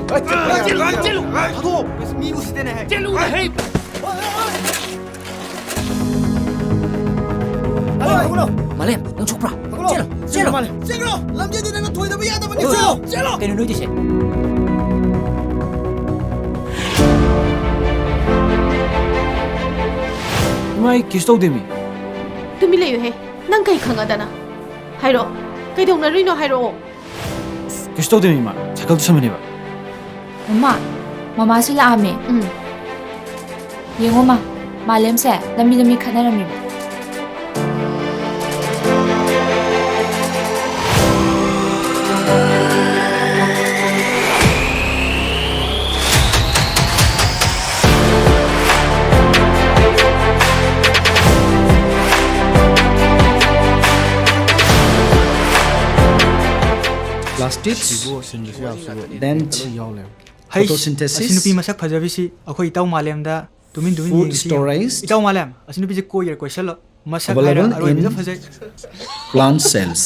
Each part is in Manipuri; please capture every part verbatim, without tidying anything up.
ꯆꯦꯜꯂꯨ, ꯆꯦꯜꯂꯨ꯫ ꯊꯥꯗꯣꯛꯑꯣ꯫ ꯑꯁ, ꯃꯤ ꯎꯁꯤꯠꯇꯦꯅꯦ ꯍꯦ꯫ ꯆꯦꯜꯂꯨ, ꯍꯦ꯫ Hello, hello. ꯃꯥꯂꯦꯝ, ꯅꯪ ꯁꯣꯛꯄ꯭ꯔꯥ? ꯍꯜꯂꯣ꯫ ꯆꯦꯜꯂꯣ, ꯆꯦꯜꯂꯣ꯫ ꯃꯥꯂꯦꯝ, ꯆꯦꯜꯂꯣ꯫ ꯂꯝꯖꯦꯜꯗꯤ ꯅꯪꯅ ꯊꯣꯏꯗꯕ ꯌꯥꯗꯕꯅꯤ꯫ ꯍꯣꯏ꯫ ꯆꯦꯜꯂꯣ, ꯆꯦꯜꯂꯣ꯫ ꯀꯩꯅꯣ ꯅꯣꯏꯗꯣꯏꯁꯦ? ꯏꯃꯥ, ꯑꯩ ꯀꯩꯁꯨ ꯇꯧꯗꯦꯃꯤ꯫ ꯇꯨꯃꯤꯟ ꯂꯩꯌꯨꯍꯦ꯫ ꯅꯪ ꯀꯩ ꯈꯪꯉꯗꯅ? ꯍꯥꯏꯔꯛꯑꯣ꯫ ꯀꯩꯗꯧꯅꯔꯨꯏꯅꯣ ꯍꯥꯏꯔꯛꯑꯣ꯫ ꯀꯩꯁꯨ ꯇꯧꯗꯦ, ꯏꯃꯥ꯫ ꯁꯥꯏꯀꯜ ꯇꯨꯁꯟꯕꯅꯦꯕ꯫ ꯃꯃꯥ, ꯃꯃꯥꯁꯨ ꯂꯥꯛꯑꯝꯃꯦ꯫ ꯎꯝ꯫ ꯌꯦꯡꯉꯣ, ꯃꯥ, ꯃꯥꯂꯦꯝꯁꯦ ꯂꯝꯕꯤꯗ ꯃꯤ ꯈꯠꯅꯔꯝꯃꯦꯕ꯫ Plastics, ꯁꯤꯕꯨ ꯁꯤꯟꯕꯁꯨ ꯌꯥꯕꯁꯤꯕꯨ ꯗꯦꯟ ꯂꯣꯏ ꯌꯥꯎ ꯂꯩꯔꯝꯃꯦ꯫ ꯍꯩꯁ, photosynthesis, ꯑꯁꯤ ꯅꯨꯄꯤ ꯃꯁꯛ ꯐꯖꯕꯤꯁꯤ ꯑꯩꯈꯣꯏ ꯏꯇꯥꯎ ꯃꯥꯂꯦꯝꯗ ꯇꯨꯃꯤꯟ ꯇꯨꯃꯤꯟ food ꯌꯦꯡꯁꯤ꯫ Storage, ꯏꯇꯥꯎ ꯃꯥꯂꯦꯝ, ꯑꯁꯤ ꯅꯨꯄꯤꯁꯦ ꯀꯣꯏꯒꯦꯔꯥ ꯀꯣꯏꯁꯜꯂꯣ꯫ ꯃꯁꯛ ꯍꯥꯏꯔ available ꯑꯔꯣꯏꯕꯤꯗ in ꯐꯖꯩ꯫ Plant cells꯫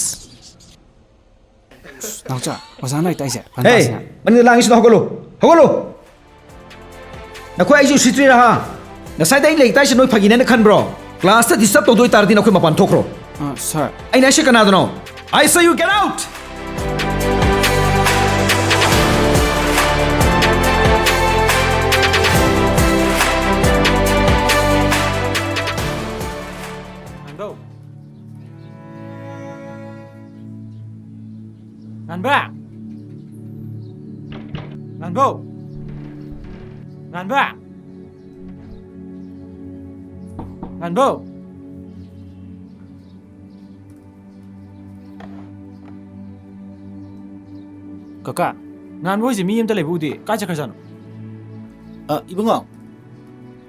ꯅꯥꯎꯆꯥ, ꯑꯣꯖꯥꯅ ꯂꯥꯏꯔꯤꯛ ꯇꯥꯛꯏꯁꯦ ꯍꯦ, ꯐꯟꯇꯥꯁꯤꯅ꯫ ꯃꯅꯤꯡꯗ ꯂꯥꯡꯉꯤꯁꯤꯗꯣ ꯍꯧꯒꯠꯂꯨ, ꯍꯧꯒꯠꯂꯨ꯫ ꯅꯈꯣꯏ ꯑꯩꯁꯨ ꯎꯁꯤꯠꯇ꯭ꯔꯤꯔꯥ ꯍꯥ? ꯉꯁꯥꯏꯗ ꯑꯩꯅ ꯂꯥꯏꯔꯤꯛ ꯇꯥꯛꯏꯁꯦ ꯅꯣꯏ ꯐꯥꯒꯤꯅꯦꯅ ꯈꯟꯕ꯭ꯔꯣ? Class ꯇ disturb ꯇꯧꯗꯣꯏ ꯇꯥꯔꯗꯤ ꯅꯈꯣꯏ ꯃꯄꯥꯟ ꯊꯣꯛꯈ꯭ꯔꯣ꯫ ꯑ, sir꯫ ꯑꯩꯅ ꯍꯥꯏꯁꯦ ꯀꯅꯥꯗꯅꯣ? I say you get out! ꯉꯥꯟꯕꯧ! ꯉꯥꯟꯕ! ꯉꯥꯟꯕꯧ! ꯉꯥꯟꯕ! ꯉꯥꯟꯕꯧ! ꯀꯀꯥ, ꯉꯥꯟꯕ ꯍꯣꯏꯁꯦ ꯃꯤ ꯑꯝꯇ ꯂꯩꯕ ꯎꯗꯦ꯫ ꯀꯥꯏ ꯆꯠꯈ꯭ꯔꯖꯥꯠꯅꯣ? ꯑ, ꯏꯕꯨꯡꯉꯣ,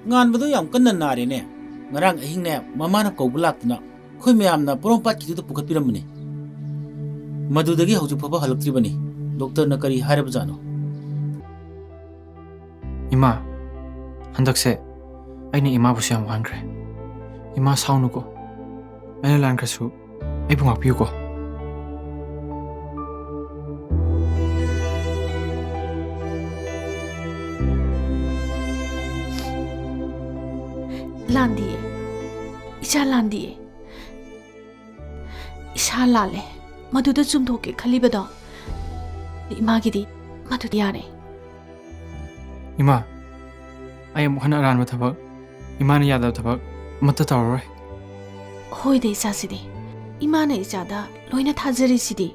ꯉꯥꯟꯕꯗꯣ ꯌꯥꯝ ꯀꯟꯅ ꯅꯥꯔꯦꯅꯦ꯫ ꯉꯔꯥꯡ ꯑꯍꯤꯡꯅꯦ, ꯃꯃꯥꯅ ꯀꯧꯕ ꯂꯥꯛꯇꯅ ꯑꯩꯈꯣꯏ ꯃꯌꯥꯝꯅ ꯄꯣꯔꯣꯝꯄꯥꯠꯀꯤꯗꯨꯗ ꯄꯨꯈꯠꯄꯤꯔꯝꯕꯅꯤ꯫ ꯃꯗꯨꯗꯒꯤ ꯍꯧꯖꯤꯛ ꯐꯥꯎꯕ ꯍꯜꯂꯛꯇ꯭ꯔꯤꯕꯅꯤ꯫ ꯗꯣꯛꯇꯔꯅ ꯀꯔꯤ ꯍꯥꯏꯔꯕꯖꯥꯠꯅꯣ? ꯏꯃꯥ, ꯍꯟꯗꯛꯁꯦ ꯑꯩꯅ ꯏꯃꯥꯕꯨꯁꯨ ꯌꯥꯝ ꯋꯥꯍꯟꯈ꯭ꯔꯦ꯫ ꯏꯃꯥ, ꯁꯥꯎꯅꯨꯀꯣ꯫ ꯑꯩꯅ ꯂꯥꯟꯈ꯭ꯔꯁꯨ ꯑꯩꯕꯨ ꯉꯥꯛꯄꯤꯌꯨꯀꯣ꯫ ꯂꯥꯟꯗꯤꯌꯦ꯫ ꯏꯆꯥ ꯂꯥꯟꯗꯤꯌꯦ꯫ ꯏꯁꯥ ꯂꯥꯜꯂꯦ꯫ ꯃꯗꯨꯗ ꯆꯨꯝꯊꯣꯛꯀꯦ ꯈꯜꯂꯤꯕꯗꯣ ꯏꯃꯥꯒꯤꯗꯤ ꯃꯗꯨꯗꯤ ꯌꯥꯔꯦ꯫ ꯏꯃꯥ, ꯑꯩ ꯑꯃꯨꯛ ꯍꯟꯅ ꯑꯔꯥꯟꯕ ꯊꯕꯛ, ꯏꯃꯥꯅ ꯌꯥꯗꯕ ꯊꯕꯛ ꯑꯃꯠꯇ ꯇꯧꯔꯔꯣꯏ꯫ ꯍꯣꯏꯗ ꯏꯆꯥꯁꯤꯗꯤ꯫ ꯏꯃꯥꯅ ꯏꯆꯥꯗ ꯂꯣꯏꯅ ꯊꯥꯖꯔꯤꯁꯤꯗꯤ꯫